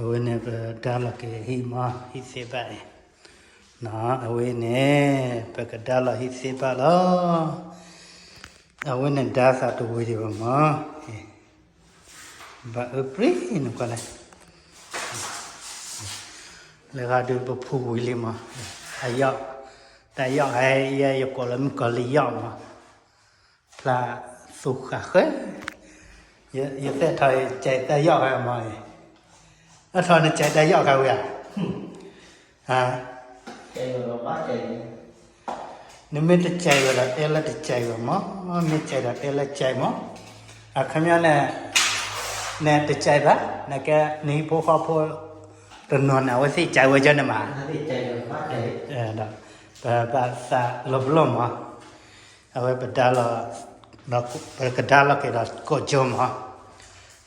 အဝဲန့ၣ်ပဒါလီၤက့ၤဟံၣ်မး ဟံၣ်သ့ၣ်ဘၣ်အံၤ, အဝဲန့ၣ် ပကဒါလီၤဟံၣ်သ့ၣ်ဘၣ်လီၤ. အဝဲန့ၣ်ဒါသးတဝံၤဒံးဘၣ်မး, ဘၣ်အၢပြံနကွၢ်လဲၣ်, လၢဂၤဒုးပဖူဝံၤလံမး, အယီၣ်, တၢ်ယီၣ်ဟဲယဲယကိးလၢမုၣ်ကီၤလံယီၣ်မး, ဖျါသူဃာ်ဃၢ, ယသဲၣ်ထီၣ်ယကဲတၢ်ယီၣ်ဃဲမး, အထီၣ်နကဲတၢ်ယီၣ်ဃဲဝဲဧါ, နမ့ၢ်တကဲဝဲဒီးတဲလၢတကဲဝဲမး, မ့ၢ်ကဲဒီးတဲလၢကဲမး, အခီပညီန့ၣ်, နတကဲဘၣ်, နကဲနဟံၣ်ဖိဃီဖိ, တနီၤန့ၣ် အဝဲသ့ၣ်ကဲဝဲကၢန့ၣ်မး, ဒီး, ပဘၣ်သးလီၤပလီၢ်မး, အဝဲပဒါလီၤ, ပကဒါလီၤက့ၤဒီးကိးကၠိမး,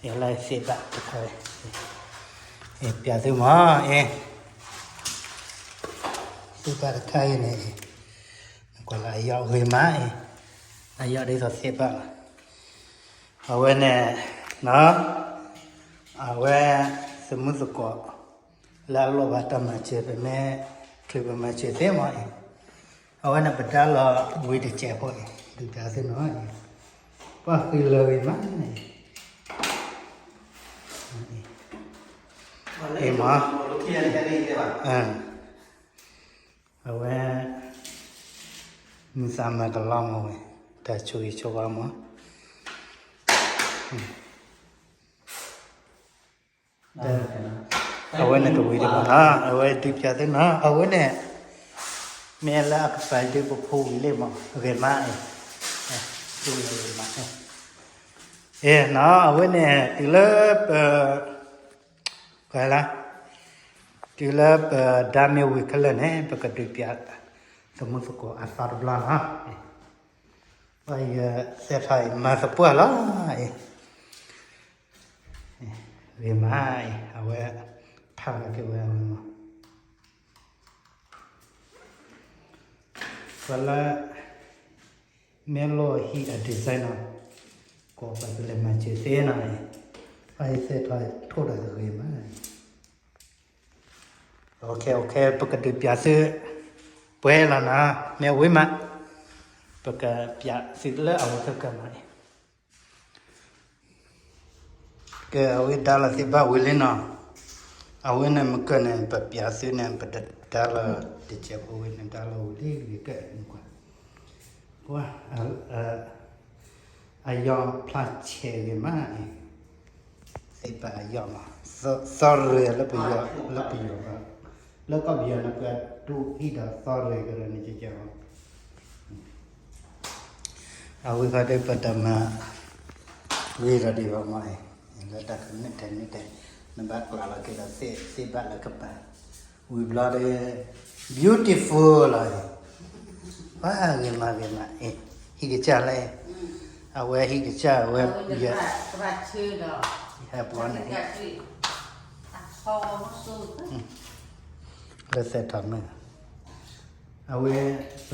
ယလၢသ့ၣ်ဘၣ်တခါ, ပျးသုမး, သ့ၣ်ဘၣ်တခါအံၤန့ၣ်, နကွၢ်လၢအယီၣ်ဂ့ၤမးအံၤ, အယီၣ်ဒ်သိးသ့ၣ်ဘၣ်လီၤ, အဝဲန့ၣ်, အဝဲ, သမုၢ်သကိး, လၢအလိၣ်ဘၣ်တၢ်မၤစၢၤ ပမ့ၢ်ချုးပမၤစၢၤသ့မးအံၤ, အဝဲန့ၣ်ပဒါလီၤဝံၤတစဲးဖိအံၤ ဒုးပျးသုနီၤ, ပှၤဃံလၤဂ့ၤမး, အံၤမး, အဝဲ, မုၢ်သးမၤကလီမးဝဲ, တၢ်ဆိၣ်ဂ့ၤဆိၣ်ဝါမး, အဝဲန့ၣ်တဝံၤဒံးဘၣ်နီၤ, အဝဲဒုးပျးသုနီၤ, အဝဲန့ၣ်, မ့ၢ်လၢအကပၤဒုးပဖူဝံၤလံမး ဂ့ၤမးအံၤ, ဂ့ၤမး, အဝဲန့ၣ်တုၤလၢပ, လၢ, တုၤလၢပဒါမ့ၢ်ဝံၤခဲလၢာ်န့ၣ် ပကဒုးပျး, သမုၢ်သကိးအသီတဘျီနီၤ, ပှၤယသဲၣ်ထီၣ်အံၤမၤသပှၢ်လီၤအံၤ, ဂ့ၤမးအံၤ အဝဲ, ဖးလီၤက့ၤဝဲ, ပှၤလၢ, မ့ၢ်လိၣ်ဟံၣ်အ design နီၤ, ကိးပှၤကလဲၤမၤစၢၤသ့နီၤ, ပှၤယသဲၣ်ထီၣ်ထိၣ်ဒီးဂ့ၤမး, OK, ပကဒုးပျးသု, ပှဲၤလီၤနီၤ, မ့ၢ်ဝံၤမး, ပကပျးသုလၢအဝဲခဲကမးအံၤ ကဲ အဝဲဒါလီၤသ့ၣ်ဘၣ်ဝံၤလံနီၤ, အဝဲန့ၣ်မ့ၢ်ကၢန့ၣ် ပပျးသုန့ၣ် ပဒါလီၤတစဲးဖိဝံၤန့ၣ် ဒါလီၤဝံၤလံဂ့ၤကဲ, ကွၢ်, အယီၢ်ဖျါဆဲးဂ့ၤမးအံၤ, သ့ၣ်ဘၣ်အယီၢ်မး, သီရ့ၤလၢပယီၤ, လၢပယီၤ, လၢကီၢ်ပယီၤန့ၣ် ပှၤဒိးဟံၣ်ဒီးသီရ့ၤကဒီးန့ၣ်ကကဲ, အဝဲခီဒုးပတၢ်မၤဂ့ၤဒီးဒံးဘၣ်မး, လၢတၢ်ကနုာ်ထဲန့ၣ်ထဲ, နဘၣ်ကျးလီၤက့ၤဒီးသ့ၣ်ဘၣ်လၢကပၤ, ဝံၤဘျီဒီး beautiful လီၤ, ပှၤဂ့ၤမးဂ့ၤမး, ဟံၣ်ကစၢ်လဲၣ်, အဝဲဟံၣ်ကစၢ်ဝဲ, ယဟဲပှၤန့ၣ်, လၢသဲထီၣ်မုၢ်, အဝဲ, ပ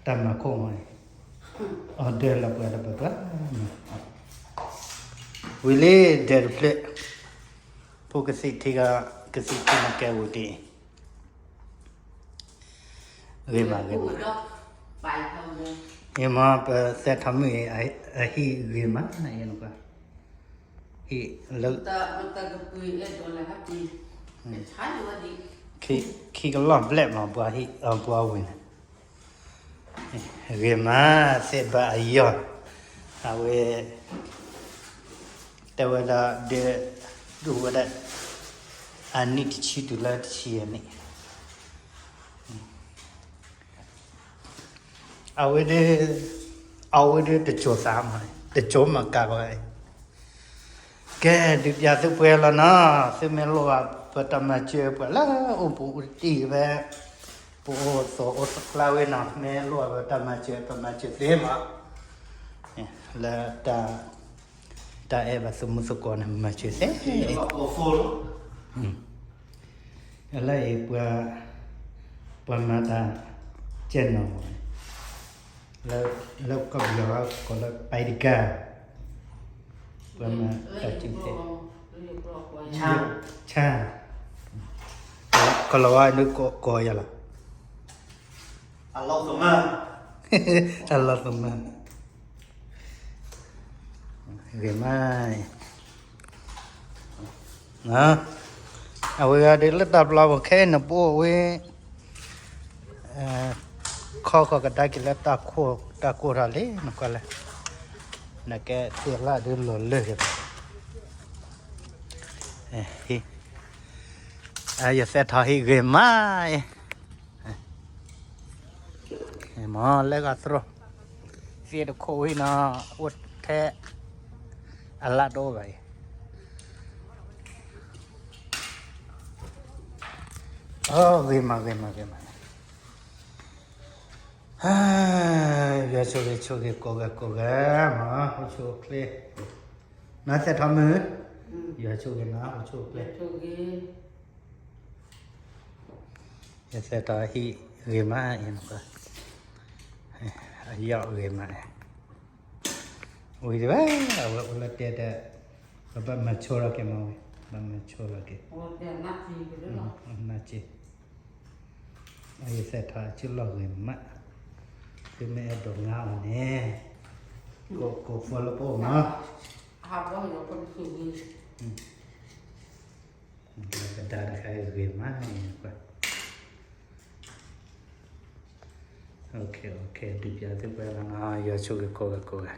တၢ်မၤခိၣ်မးန့ၣ်, အီၤဒၢလီၤပှၤလၢပပှၤ, ဝံၤလံဒဲးတဖျၢၣ်, ဖိကသံၣ်ထံ, ကသံၣ်ထံန့ၣ်ကဲဝံၤဒံး, ဂ့ၤမးဂ့ၤမး, ဂ့ၤမး ပသဲထီၣ်မုၢ်အံၤ, အဟံၣ်ဂ့ၤမး, ဟံၣ်လၢ, ခံကလီၢ်ဘျဲၣ်မး ပှၤဟံၣ်, ပှၤဝံၤန့ၣ်, ဂ့ၤမး, သ့ၣ်ဘၣ်အယီၢ်, အဝဲ, တဲဝဲဒၣ်ဒဲ, ဒိၣ်ဝဲဒၣ်, အနံၣ်တဆံတုၤလၢတဆံအနံၣ်, အဝဲဒၣ်, အဝဲဒၣ်တစိၤသးမး, တစိၤမးကးဘၣ်, ကဲဒုးပျးသုပှဲၤလီၤနီၤ, သုမ့ၢ်လိၣ်ဘၣ်ပတၢ်မၤစၢၤပှၤလၢအိၣ်ဘူးအိၣ်တံၢ်ဖဲ, ပအိၣ်သကိးအိၣ်သကျါဝဲနီၤ, မ့ၢ်လိၣ်ဘၣ်ပတၢ်မၤစၢၤ ပမၤစၢၤသ့မး, လၢတၢ်, တၢ်အဲၣ်ဘၣ်သမူသကိးန့ၣ် မၤစၢၤသ့, လၢအံၤပှၤ, ပှၤမၤတၢ်ကဲနီၤ, လၢကီၢ်ပယီၤကိးလၢ ပဲတကၤ, ပှၤမၤတၢ်ကဲသ့, ဆ ကလီၤဝါဒုးကိးယၤလီၤ. အလီၤသမၢ, အလီၤသမၢ, ဂ့ၤမး, အဝဲဂၤဒုးလၢတၢ်ပျီပူၤခဲအံၤ နပအိၣ်ဝဲ ခီဃီၤကဒါက့ၤလၢတၢ်ကိၢ်ထီၣ်လံ နကွၢ်လဲၣ်, နကဲသ့ၣ်လၣ်ဒုးလီၤလၢာ်က့ၤဘၣ်, ယသဲထီၣ်ဟံၣ်ဂ့ၤမးအံၤ, မ့ၢ်လၢဂၤသရိာ်, သ့ၣ်တခိၣ်ဝံၤနီၤ အိၣ်ထဲ အလၣ်တအိၣ်ဘၣ်အံၤ, ဂ့ၤမး ဂ့ၤမး ဂ့ၤမး, ယွၤဆိၣ်ဂ့ၤဆိၣ်ဂ့ၤကိးဂၤကိးဂၤမး အိၣ်ဆူၣ်အိၣ်ချ့, နသဲထီၣ်မုၢ်, ယွၤဆိၣ်ဂ့ၤနၤ အိၣ်ဆူၣ်အိၣ်ချ့ ယသဲထီၣ်ဟံၣ်ဂ့ၤမးအံၤ, အယီၣ်ဂ့ၤမး, ဝံၤတဘၣ် အဝဲအိၣ်လၢတဲဒီး, ပဘၣ်မၤဆိထီၣ်က့ၤမးဝဲ, ဘၣ်မၤဆိထီၣ်က့ၤ, နးက့ၤ, ယသဲထီၣ်အစုလီၢ်ဂ့ၤမး, သုမ့ၢ်အဲၣ်ဒိးငါအီၤန့ၣ်, ကိးကိးဖီလၢပအိၣ်မး, ကဒါတခါအံၤဂ့ၤမးန့ၣ်, ဒုးပျးသုပှဲၤလီၤနီၤ ယွၤဆိၣ်ဂ့ၤကိးဂၤကိးဂၤ